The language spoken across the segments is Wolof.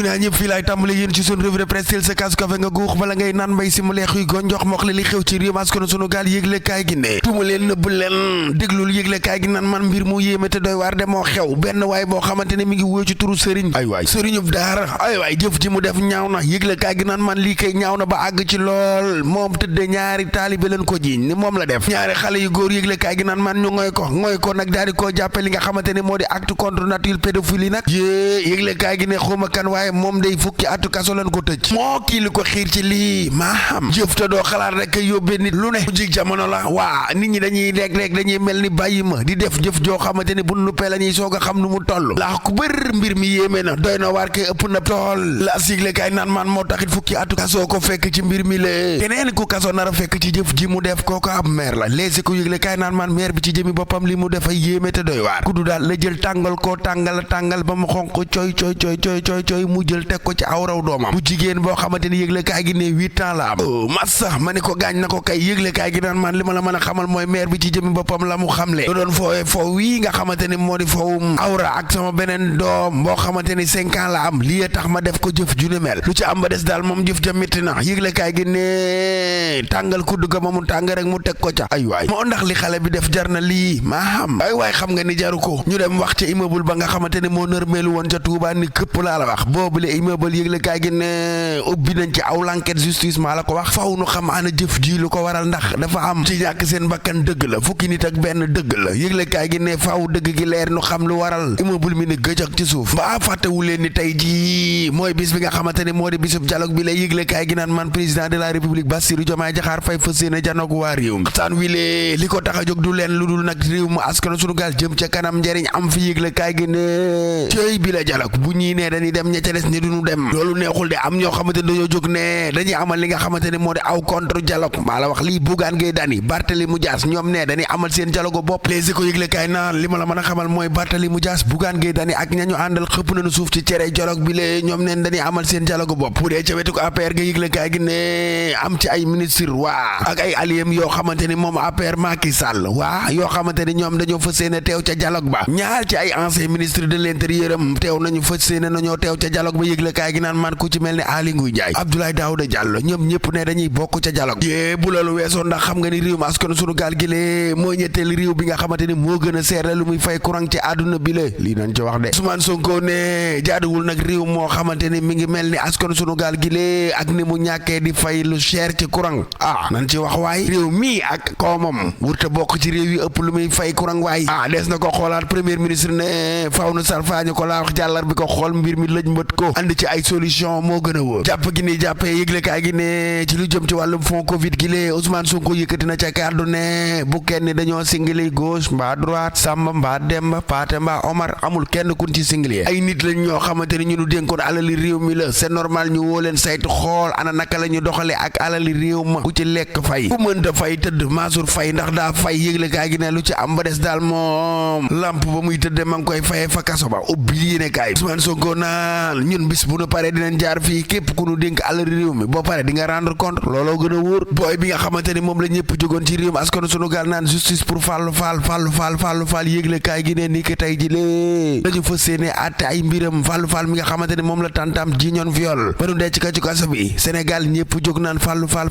naa ñëpp fii laay tàmbale yéen ci sunu revue de presse teel sa kaasu kafe nga guux bala ngay naan mbay si mu leex yu gonjox mox li xew ci réew askanu sunu gaal yëgle kaay gi ne tuuma leen nëbb leen déglul yëgle kaay gi naan man mbir mu yéeme te doy waar de moo xew benn waay boo xamante ne mi ngi wóo ci turu sëriñ ay waay sëriñub daara ay waay jëf ji mu def ñaaw na yëgle kaay gi naan man lii kay ñaaw na ba àgg ci lool moom tëdde ñaari taalibe leen ko jiiñ ni moom la def ñaari xale yu góor yëgle kaay gi naan man ñu ngoy ko nag daal di koo jàppe li nga xamante ne moo di acte contre nature pédophilie nag yëgle kaay gi ne xuma kan waaye moom day fukki atu kaso lañ ko tëj moo kii li ko xiir ci lii maa xam jëf te doo xalaat rek yóbbee nit lu ne mu jig jamono la waa nit ñi dañuy rek dañuy mel ni bàyyi ma di def jëf joo xamante ne bu nuppee la ñuy soog a xam nu mu toll laa ku bër mbir mi yéeme na doy na waar kay ëpp na tool la sigle kay naan man moo taxit fukki atu kaso ko fekk ci mbir mi le keneen ku kaso nar a fekk ci jëf ji mu def kooku ab maire la léegi ko yëgle kay naan man maire bi ci jëmi boppam li mu def ay yéeme te doy waar ku du daal la jël tàngal ba mu xonq coy mu jël teg ko ci awraw doomam bu jigéen boo xamante ni yëgle kaay gi ne 8 ans la am massa ma ne ko gaañ na ko kay yëgle kaay gi naan man li ma la mën a xamal mooy maire bi ci jëmi boppam la mu xamle doon foo wii nga xamante ni moo di fowum awra ak sama beneen doom boo xamante ni 5 ans la am lii tax ma def ko jëf ju ne mel lu ci am ba des daal moom jëf ja métti na yëgle kaay gi ne tàngal kudd ga ma mu tàng rek mu teg ko ca ay waay moo ndax li xale bi def jar na lii maa xam ay waay xam nga ni jaru ko ñu dem wax ca immeuble ba nga xamante ni moo nërmeelu woon ca Touba ni këpp laa la wax boobule immeuble yëgle kaay gi ne ubbi nañ ci aw l'enquête justice maa la ko wax faw nu xam ana jëf ji lu ko waral ndax dafa am ci ñàkk seen bakkan dëgg la fukki nit ak benn dëgg la yëgle kaay gi ne faw dëgg gi leer nu xam lu waral immeuble mi ne gëj ak ci suuf mbaa fàttewu leen ni tey ji mooy bis bi nga xamante ne moo di bisub dialogue bi lay yëgle kaay gi naan man président de la république Bassirou Diomaye Diakhar Faye fas yéene janoog waa réew mi waxtaan wi lee li ko tax a jóg du leen lu dul nag réew mu askan sunu gaal jëm ca kanam njëriñ am fi yëgle kaay gi ne cëy bi la dialogue bu ñii ne dañuy dem ña ca des ni duñu dem loolu neexul de am ñoo xamante ne dañoo jóg ne dañuy amal li nga xamante ne moo di aw contre dialogue maa la wax lii Bougane Gueye Dany Barthélémy Dias ñoom ne dañuy amal seen dialogue bopp les ko yëgle kaay naan li ma la mën a xamal mooy Barthélémy Dias Bougane Gueye Dany ak ñañu àndal xëpp nañu suuf ci cere dialogue bi le ñoom neen dañuy amal seen dialogue bopp bu dee ca wetu ko APR ga yëgle kaay gi ne am ci ay ministre waa ak ay alliés yoo xamante ni moom APR Macky Sall waa yoo xamante ni ñoom dañoo fas yéene teew ca dialogue ba ñaar ci ay ancien ministre de l'intérieur am teew nañu fas yéene nañoo teew ca dialogue ba yëgle kaay gi naan man ku ci mel ni Aly Ngouille Ndiaye Abdoulaye Daouda Diallo ñoom ñëpp ne dañuy bokk ca dialogue yée bu loolu weesoo ndax xam nga ni réew mi askan sunu gaal gi lee mooy ñetteel réew bi nga xamante ni moo gën a seer lu muy fay courant ci àdduna bi le lii nañ ci wax de Ousmane Sonko ne jaaduwul nag réew moo xamante ni mi ngi mel ni askan sunu gaal gi lee ak ni mu ñàkkee di fay lu cher ci courant nañ ci wax waay réew mi ak koomam wurta bokk ci réew yi ëpp lu muy fay courant waay des na ko xoolaat premier ministre ne faaw na sarfaañu ko laa wax jàllar bi ko xool mbir mi lëj mbët ko andi ci ay solution moo gën a wóor jàpp gi ni jàppee yëglekaay gi ne ci lu jëm ci wàllum fond covid gi lee Ousmane Sonko yëkkati na ca kàddu ne bu kenn dañoo singili gauche mbaa droite Samba mbaa Demba Paate mbaa Omar amul kenn kun ci singili ay nit lañ ñoo xamante ni ñu nu dénkoon alali réew mi la c'est normal ñu woo leen saytu xool ana naka la ñu doxale ak alali réew ma ku ci lekk fay ku mënta fay tëdd Mansour Faye ndax daa fay yëglekaay gi ne lu ci am ba des daal moom lamp ba muy tëdde ma ngi koy fayee fa kaso ba ubbi yéene kaay Ousmane Sonko naan ñun bis bu nu paree dinañ jaar fii képp ku nu dénk alali réew mi boo pare di nga rendre compte looloo gën a wóor booy bi nga xamante ni moom la ñëpp jógoon ci réew mi askanu sunu gaal naan justice pour Fallou Fall yëglekaay gi ne ni ki tey ji lee dañu fas yéene àtte ay mbiram Fallou Fall mi nga xamante ni moom la tantam ji ñoon viol ba nu denc ko ci kaso bi Sénégal ñëpp jóg naan Fallou Fall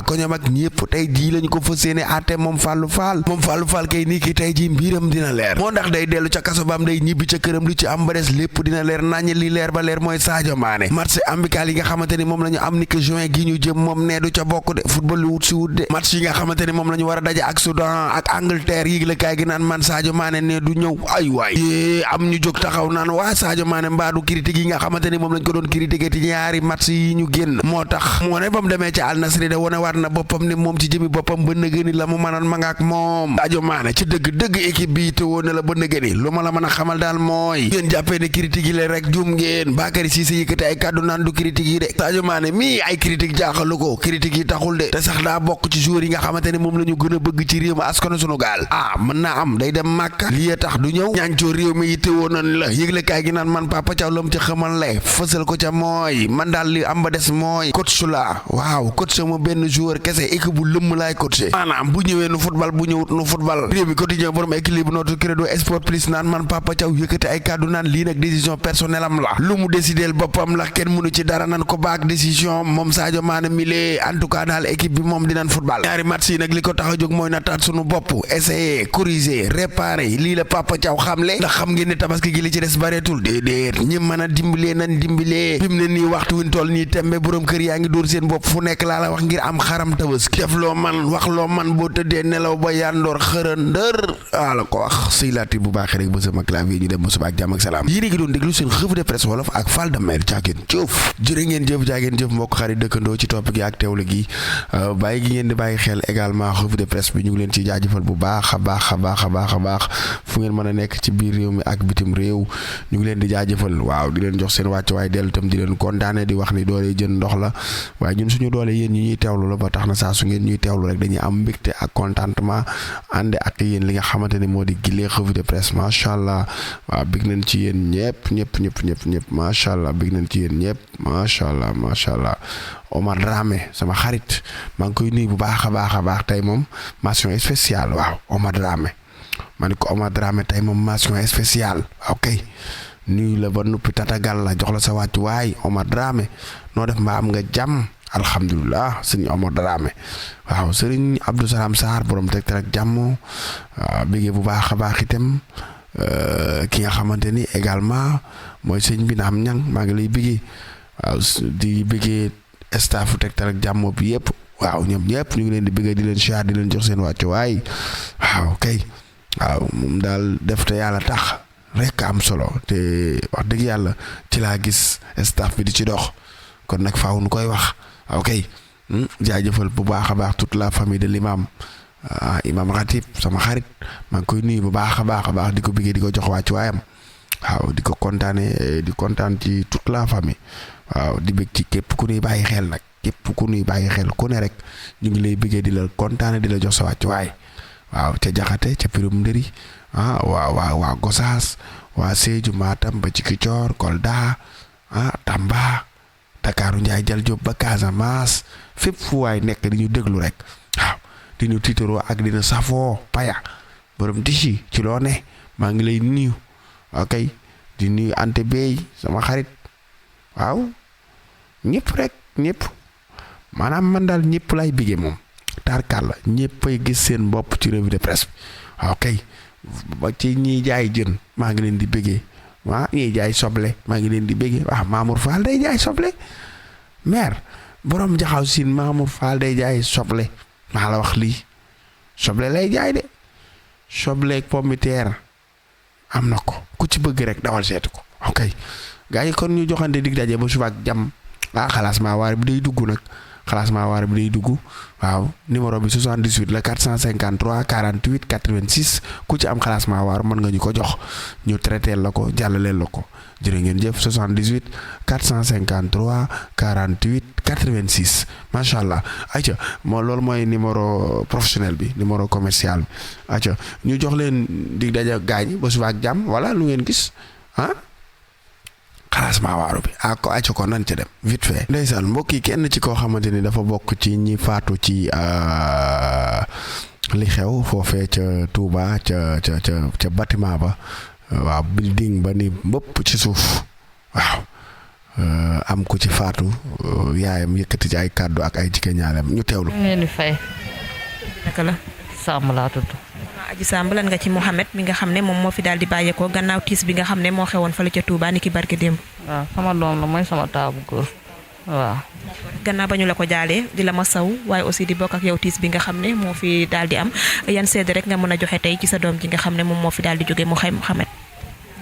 ko ñoom ak ñëpp tey jii lañu ko fas yéene àtte moom Fallou Fall kay ni ki tey ji mbiram dina leer moo ndax day dellu ca kaso ba am day ñibbi ca këram lu ci am ba des lépp dina leer naññ li leer ba leer mooy Sadio Mané match amical yi nga xamante ni moom la ñu am ni que juin gi ñu jëm moom nee du ca bokk de football lu wut si wut de match yi nga xamante ni moom la ñu war a daje ak Soudan ak Angleterre yi la kaay gi naan man Sadio Mané ne du ñëw ay waay am ñu jóg taxaw naan waa Sadio Mané mbaadu critique yi nga xamante ni moom lañ ko doon critiquer ci ñaari match yi ñu génn moo tax moo ne ba mu demee ca Al Nassr de wane waat na boppam ni moom ci jëmi boppam ba nëgëni la mu mënoon ma nga ak moom Sadio Mané ci dëgg équipe bi te woon na la ba nëgëni lu ma la mën a xamal daal mooy ngeen jàppee ne critique yi la rek jum ngeen Bakary Cissé yëkkati ay kàddu naan du critique yi de Sadio Mané mii ay critique jaaxalu ko critique yi taxul de te sax daa bokk ci joueurs yi nga xamante ne moom la ñu gën a bëgg ci réew mi askanu sunu gaal mën naa am day dem Màkka lii tax du ñëw ñaancoo réew mi yitte woon nañ la yëgle kaay gi naan man Papa Thiaw lam ca xamal lay fësal ko ca mooy man daal li am ba des mooy coach la waaw coach ma benn joueur kese équipe bu lëmm laay coaché maanaam bu ñëwee nu football bu ñëwut nu football réew mi quotidien borom équilibre notre credo sport plus naan man Papa Thiaw yëkkati ay kàddu naan lii nag décision personnelle am la lu mu décider boppam la kenn mënu ci dara nan ko baak décision moom Sadio Mané mile en tout cas daal équipe bi moom dinañ football ñaari match yi nag li ko tax a jóg mooy nattaat sunu bopp essayer corriger réparer lii la Papa Thiaw xamle ndax xam ngeen ne tabaski gi li ci des bareetul déedéet ñi mën a dimbalee nan dimbalee fi mu ne nii waxtu wi ñu toll nii tembe borom kër yaa ngi dóor seen bopp fu nekk laa la wax ngir am xaram tabaski def loo man wax loo man boo tëddee nelaw ba yandoor xërëndër la ko wax sëy laati bu baaxee rek ba sama clavier ñu dem ba suba ak jàmm ak salaam yéen a ngi doon déglu seen revue de presse wolof ak Fall de Mer jaageen jëf jërë ngeen jëf jaageen jëf mbokk xarit dëkkandoo ci topp gi ak teewlu gi bàyyi gi ngeen di bàyyi xel également revue de presse bi ñu ngi leen ci jaajëfal bu baax a baax a baax a baax a baax fu ngeen mën a nekk ci biir réew mi ak bitim réew ñu ngi leen di jaajëfal waaw di leen jox seen wàcc waaye dellu itam di leen kontaane di wax ni doole jën ndox la waaye ñun suñu doole yéen ñi ñuy teewlu la ba tax na saa su ngeen ñuy teewlu rek dañuy am mbégte ak contentement ànd ak yéen li nga xamante ne moo di gilee revue de presse macha allah waaw bég nañ ci yéen ñëpp macha allah bég nañ ci yéen ñëpp macha allah Omar Dramé sama xarit maa ngi koy nuyu bu baax a baax tey moom mention spéciale waaw Omar Dramé ma ne ko Omar Dramé tey moom mention spéciale ok nuyu la ba nuppi tatagal la jox la sa wàccu waay Omar Dramé noo def mbaa am nga jàmm alhamdulilah sëñ Omar Dramé waaw sëriñ Abdou Salam Sarr borom Tektal ak jàmm bégee bu baax a baax itam ki nga xamante ni également mooy sëñ bi naam ñang maa ngi lay bégee waaw di bégee staffu Tektal ak jàmm bi yëpp waaw ñoom ñëpp ñu ngi leen di bégee di leen siyaar di leen jox seen wàccu waay waaw kay waaw moom daal def te yàlla tax rek am solo te wax dëgg yàlla ci laa gis staff bi di ci dox kon nag faaw nu koy wax ok jaajëfal bu baax a baax toute la famille de l'imam imam Ratib sama xarit maa ngi koy nuyu bu baax a baax di ko bëggee di ko jox wàccu waayam waaw di ko kontaane di kontaan ci toute la famille waaw di bëgg ci képp ku ñuy bàyyi xel nag képp ku ñuy bàyyi xel ku ne rek ñu ngi lay bëggee di la kontaane di la jox sa wàccu waay waaw ca Jaxate ca Pirum Ndëri waa Gosaas waa Sédhiou Matam ba ci Kicoor Kolda Tamba Dakaaru Njaay Jal Jóob ba Casamance fépp fu waay nekk di ñu déglu rek waaw di ñu tiitaroo ak dina safoo paya borom dici ci loo ne maa ngi lay nuyu ok di nuyu ante beey sama xarit waaw ñëpp rek ñëpp maanaam man daal ñëpp lay bigee moom tarkal la ñëppay gis seen bopp ci revue de presse bi waaw kay ba ci ñiy jaay jën maa ngi leen di bégee ñiy jaay soble maa ngi leen di bégee Mamour Fall day jaay soble maire borom jaxaw siin Mamour Fall day jaay soble maa la wax lii soble lay jaay de soble ak pomme de terre am na ko ku ci bëgg rek dawal seetu ko ok gars yi kon ñu joxante dig daje ba suba ak jàmm xalaas maa waare bi day dugg nag waaw numéro bi 78 la 453 48 86 ku ci am xalaas maa waar mën nga ñu ko jox ñu traité la ko jàllaleel la ko jërë ngeen jëf 78 453 48 86 macha allah ayca loolu mooy numéro professionnel bi numéro commercial bi ayca ñu jox leen dig daje gaañ ba suba ak jàmm wala lu ngeen gis xalaas maa waaru bi ko acca ko nan ca dem vite fait ndeysaan mbokk yi kenn ci koo xamante ni dafa bokk ci ñi faatu ci li xew foofee ca Touba ca bâtiment ba waaw building ba ni mbëpp ci suuf waaw am ku ci faatu yaayam yëkkati ci ay kàddu ak ay jigéen ñaarem ñu teewlu ngeen di fay naka la Samb laa tudd Aji Samb lan nga ci Mouhamed mi nga xam ne moom moo fi daal di bàyyeekoo gannaaw tiis bi nga xam ne moo xewoon fële ca Touba ni ki barke démb. waaw sama doom la mooy sama taabu góor waaw. gannaaw ba ñu la ko jaalee di la ma saw waaye aussi di bokk ak yow tiis bi nga xam ne moo fi daal di am yan seede rek nga mën a joxe tey ci sa doom ji nga xam ne moom moo fi daal di jóge Mouhamed.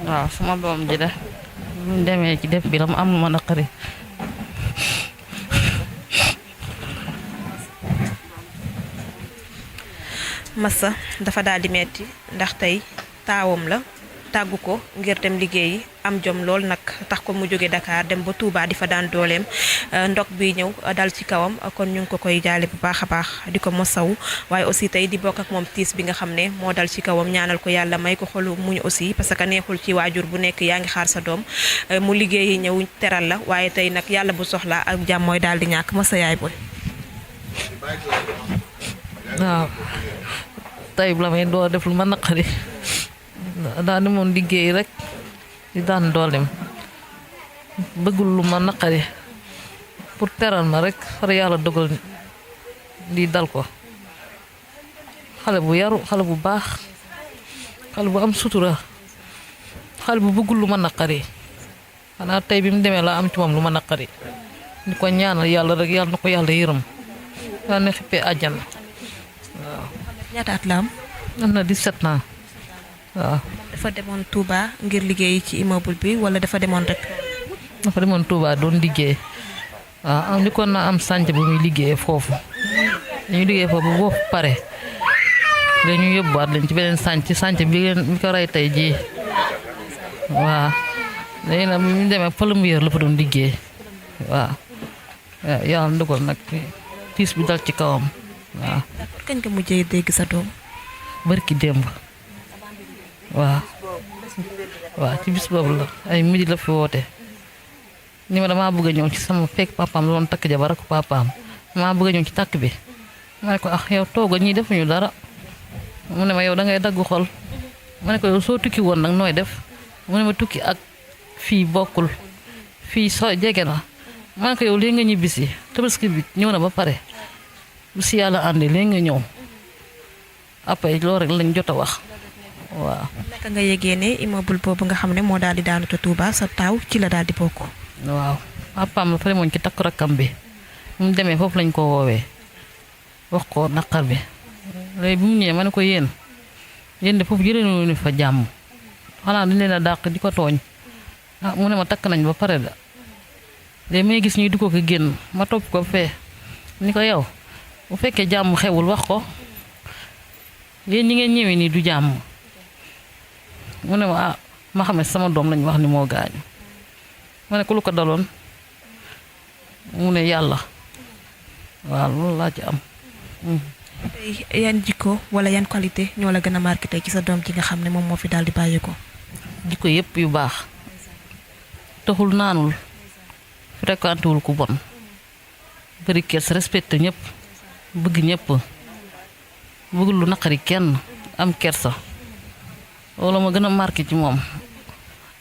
waaw sama doom ji de bu ñu demee ci def bi la mu am lu ma naqari. Massa dafa daal di metti ndax tey taawam la tàggu ko ngir dem liggéeyi am jom lool nag tax ko mu jóge Dakar dem ba Touba di fa daan dooleem ndok bi ñëw dal ci kawam kon ñu ngi ko koy jaale bu baax a baax di ko mosaw waaye aussi tey di bokk ak moom tiis bi nga xam ne moo dal ci kawam ñaanal ko yàlla may ko xolu muñ aussi parce que neexul ci waajur bu nekk yaa ngi xaar sa doom mu liggéeyi ñëw teral la waaye tey nag yàlla bu soxla ak jàmm mooy daal di ñàkk Massa yaay booy. waaw tey la may doo def lu ma naqari daa demoon liggéey rek di daan doolem bëggul lu ma naqari pour teral ma rek far yàlla dogal lii dal ko. xale bu yaru, xale bu baax, xale bu am sutura, xale bu bëggul lu ma naqari. xanaa tey bi mu demee laa am ci moom lu ma naqari. di ko ñaanal yàlla rek yàlla na ko yàlla yërëm. yàlla na xippee àjjana. waaw. ñaata at la am. am na 17 ans. waaw. dafa demoon Touba ngir liggéey ci immeuble bi wala dafa demoon rek. dafa demoon Touba doon liggéey. waaw am li ko na am sànc bu muy liggéeyee foofu. dañuy liggéey foofu boo pare. dañu yóbbuwaat leen ci beneen sànc bi mi ko rey tey jii. waaw. léegi nag bi mu demee plombier la fa doon liggéey. waaw. yàlla ndogal nag tiis bi dal ci kawam. waaw. kañ nga mujjee dégg sa doom. barki démb. waaw. waaw ci bis boobu la ay midi la fi woote. ni ma damaa bëgg a ñëw ci sama fekk papaam la doon takk jabar ak papaam damaa bëgg a ñëw ci takk bi. ma ne ko yow tooga ñii defuñu dara. mu ne ma yow da ngay dagg xol. ma ne ko yow soo tukki woon nag nooy def. mu ne ma tukki ak fii bokkul. fii soo jege na. ma ne ko yow léegi nga ñibbisi tabaski bi ñëw na ba pare. bu si yàlla àndee léegi nga ñëw. après loolu rek lañ jot a wax. waaw. naka nga yëgee ne immeuble boobu nga xam ne moo daal di daanu ca Touba sa taaw ci la daal di bokk. waaw papaam la fa demoon ci takku rakkam bi mu demee foofu lañ ko woowee wax ko naqar bi léegi bi mu ñëwee ma ne ko yéen de foofu jëlee ñu fa jàmm xanaa dañ leen a dàq di ko tooñ. mu ne ma takk nañ ba pare da léegi may gis ñuy di ko génn ma topp ko fee ni ko yow bu fekkee jàmm xewul wax ko yéen ñi ngeen ñëwee nii du jàmm. mu ne ma ma xam ne sama doom lañ wax ni moo gaañu. ma ne ko lu ko daloon mu ne yàlla. waaw loolu laa ci am. tey yan jikko wala yan qualité ñoo la gën a marqué tey ci sa doom ji nga xam ne moom moo fi daal di bàyyi ko. jikko yëpp yu baax. taxul naanul. fréquenté wul ku bon. bëri kees respecté ñëpp. bëgg ñëpp. bëggul lu naqari kenn am kersa. loolu ma gën a marqué ci moom.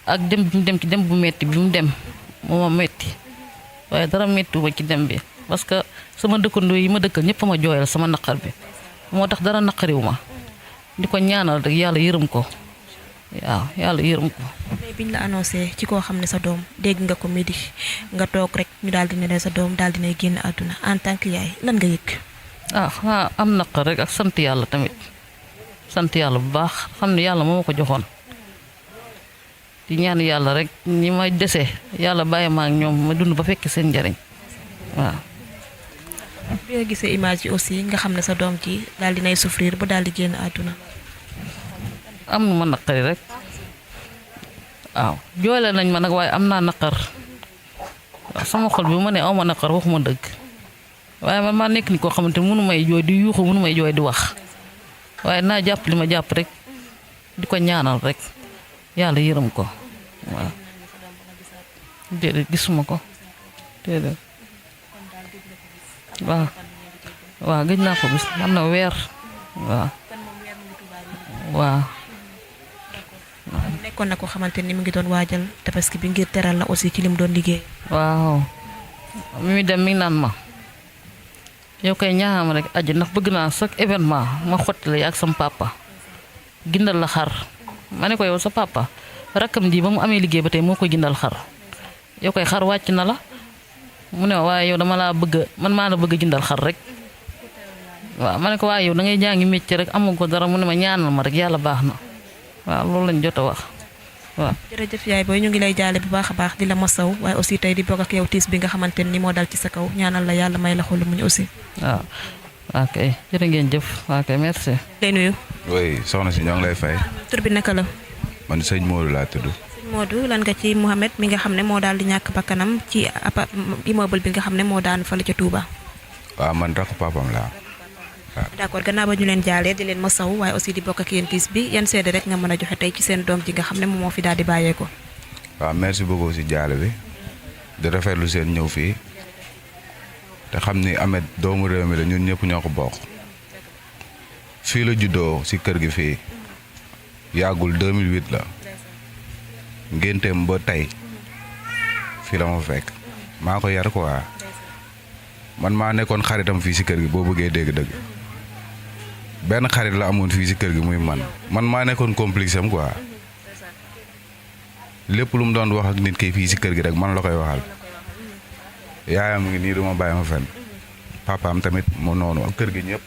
ak dem bi mu dem ci dem bu metti bi mu dem moo ma metti waaye dara mettiwuma ci dem bi parce que sama dëkkandoo yi ma dëkkal ñëpp ma jooyal sama naqar bi moo tax dara naqariwu ma di ko ñaanal rek yàlla yërëm ko waaw yàlla yërëm ko. tey biñ la annoncé ci koo xam ne sa doom dégg nga ko midi nga toog rek ñu daal di ne sa doom daal di nay génn àdduna en tant que yaay lan nga yëg. xanaa am naqar rek ak sant yàlla tamit sant yàlla bu baax xam ne yàlla moo ma ko joxoon. di ñaan yàlla rek ñi ma dese yàlla bàyyi ma ak ñoom ma dund ba fekk seen njariñ waaw. bi nga gisee image yi aussi nga xam ne sa doom ji daal di nay souffrir ba daal di génn àdduna. am na ma naqari rek waaw joole nañ ma nag waaye am naa naqar waaw sama xol bi ma ne aw ma naqar waxuma dëgg waaye man maa nekk ni koo xamante mënu may jooy di yuuxu mënu may jooy di wax waaye naa jàpp li ma jàpp rek di ko ñaanal rek. yàlla yërëm ko waaw déedéet gisuma ko déedéet waaw gëj naa ko gis am na weer waaw nekkoon na ko xamante ni mu ngi doon waajal tabaski bi ngir teral la aussi ci lim doon liggéey. waaw mi dem mi ngi naan ma yow kay ñaaxam rek aji ndax bëgg naa chaque événement ma xotti la ak sam papa gindal la xar. ma ne ko yow sa papa rakkam ji ba mu amee liggéey ba tey moo ko jëndal xar yow koy xar wàcc na la mu ne waaye yow dama laa bëgg man maa la bëgg a jëndal xar rek waaw ma ne ko waaye yow da ngay jàngi métier rek amu ko dara mu ne ma ñaanal ma rek yàlla baax na waaw loolu lañ jot a wax waaw. jërëjëf yaay booy ñu ngi lay jaale bu baax a baax di la masaw waaye aussi tey di bokk ak yow tiis bi nga xamante ni moo dal ci sa kaw ñaanal la yàlla may la xolu muñ aussi. waaw ok jërë ngeen jëf ok merci. lay nuyu. oui soxna si ñoo ngi lay fay. tur bi naka la. man sëñ Modou laa tudd. sëñ Modou lan nga ci Mouhamed mi nga xam ne moo daal di ñàkk bakkanam ci immeuble bi nga xam ne moo daan fële ca Touba. waaw man rakk papam laa. waaw d'accord gannaaw ba ñu leen jaalee di leen masaw waaye aussi di bokk ak yéen tiis bi yan seede rek nga mën a joxe tey ci seen doom ji nga xam ne moom moo fi daal di bàyyeeko. waaw merci beaucoup si jaale bi di rafetlu seen ñëw fii te xam ni Ameth doomu réew mi la ñun ñëpp ñoo ko bokk fii la juddoo si kër gi fii yàggul 2008 la ngénteem ba tey fii la ma fekk maa ko yar quoi man maa nekkoon xaritam fii si kër gi boo bëggee dégg-dëgg benn xarit la amoon fii si kër gi muy man maa nekkoon complice am quoi lépp lu mu doon wax ak nit ki fii si kër gi rek man la koy waxal yaayam mu ngi nii duma bàyyi ma fenn papaam tamit moo noonu ak kër gi ñëpp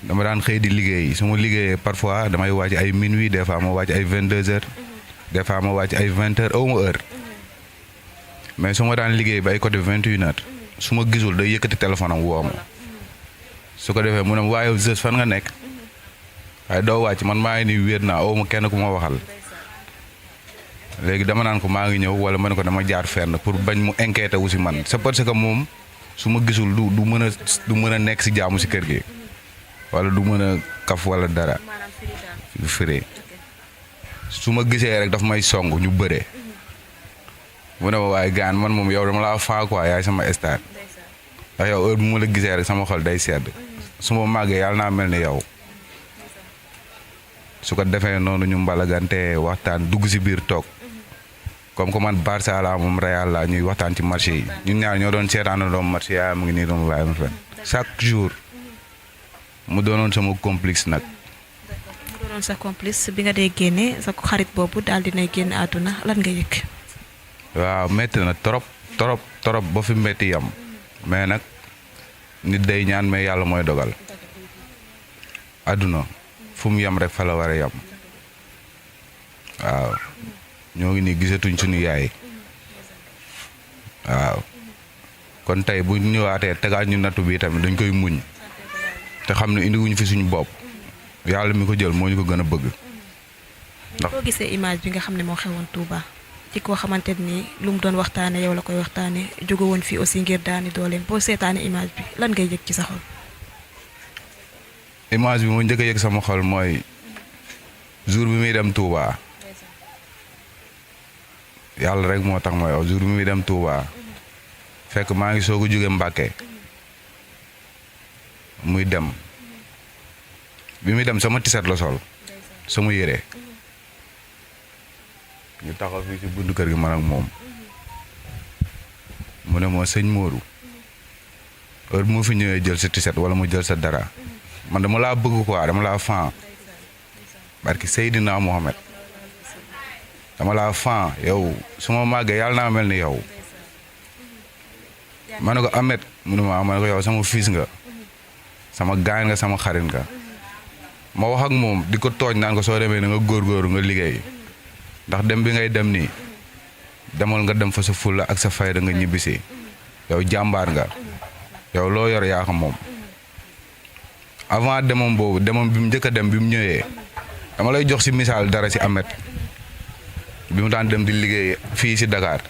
dama daan xëy di liggéey su ma liggéeyee parfois damay wàcc ay minuit des fois ma wàcc ay 22h des fois ma wàcc ay 20h aw ma heure mais su ma daan liggéey ba ay côté 21h su ma gisul day yëkkati téléphone am woo ma su ko defee mu ne waaye Zeus fan nga nekk waaye doo wàcc man maa ngi nii wéet naa aw ma kenn ku ma waxal léegi dama naan ko maa ngi ñëw wala ma ne ko dama jaar fenn pour bañ mu inquiété wu si man c'est parce que moom su ma gisul du mën a nekk si jaamu si kër gi wala du mën a kaf wala dara du firee su ma gisee rek daf may song ñu bëree mu ne ma waaye gaan man moom yow dama laa faa quoi yaay sama star ndax yow heure bu ma la gisee rek sama xol day sedd su ma màggee yàlla naa mel ni yow su ko defee noonu ñu mbalagante waxtaan dugg si biir toog comme que man Barça la moom Real la ñuy waxtaan ci marché yi ñun ñaar ñoo doon seetaana doom marché yaay mu ngi nii doon bàyyi ma fen chaque jour mu doonoon sama complice nag. mu doonoon sa complice bi nga dee génne sa xarit boobu daal dinay génn àdduna lan nga yëg. waaw métti na trop ba fi métti yam mais nag nit day ñaan mais yàlla mooy dogal àdduna fu mu yam rek fa la war a yam waaw ñoo ngi nii gisatuñ suñu yaay waaw kon tey bu ñëwaatee tegaat ñu nattu bi tamit dañ koy muñ te xam ne indiwuñ fi suñu bopp yàlla mi ko jël moo ñu ko gën a bëgg. ndax boo gisee image bi nga xam ne moo xewoon Touba ci koo xamante ni lu mu doon waxtaane yow la koy waxtaane jóge woon fii aussi ngir daani dooleem boo seetaane image bi lan ngay yëg ci sa xol. image bi moo njëkk a yëg sama xol mooy jour bi muy dem Touba yàlla rek moo tax ma yow jour bi muy dem Touba fekk maa ngi soog a jóge Mbàkke muy dem bi muy dem sama tiset la sol sama yére ñu taxaw fii ci buntu kër gi man ak moom mu ne moo sëñ Modou heure moo fi ñëwee jël sa tiset wala mu jël sa dara man dama laa bëgg quoi dama laa fan barki Seydina Mohamed dama laa fan yow su ma màggee yàlla naa mel ni yow ma ne ko Ahmed mu ne ma ne ko yow sama fils nga sama gaañ nga sama xarit nga ma wax ak moom di ko tooñ naan ko soo demee na nga góorgóoru nga liggéey ndax dem bi ngay dem nii demal nga dem fa sa fulla ak sa fayda nga ñibbisi yow jàmbaar nga yow loo yor yaa ko moom avant demam boobu demam bi mu njëkk a dem bi mu ñëwee dama lay jox si misaal dara si Ahmed bi mu daan dem di liggéey fii si Dakar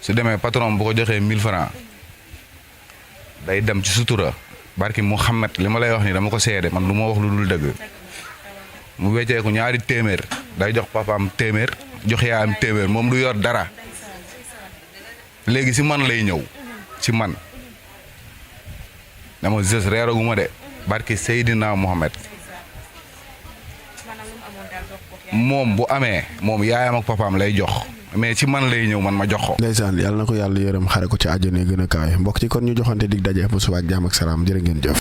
su demee patron bu ko joxee 1000 francs day dem ci sutura barki Mouhamed li ma lay wax ni dama ko seede man lu ma wax lu dul dëgg mu wecceeku ñaari téeméer day jox papaam téeméer jox yaayam téeméer moom du yor dara léegi si man lay ñëw si man dama Zeus reeraguma de barki Seydina Mohamed moom bu amee moom yaayam ak papaam lay jox mais ci man lay ñëw man ma jox ko. ndeysaan yàlla na ko yàlla yërëm xare ko ci àjjana gën a kaay mbokk ci kon ñu joxante dig daje ba suba ak jàmm ak salaam jërë ngeen jëf.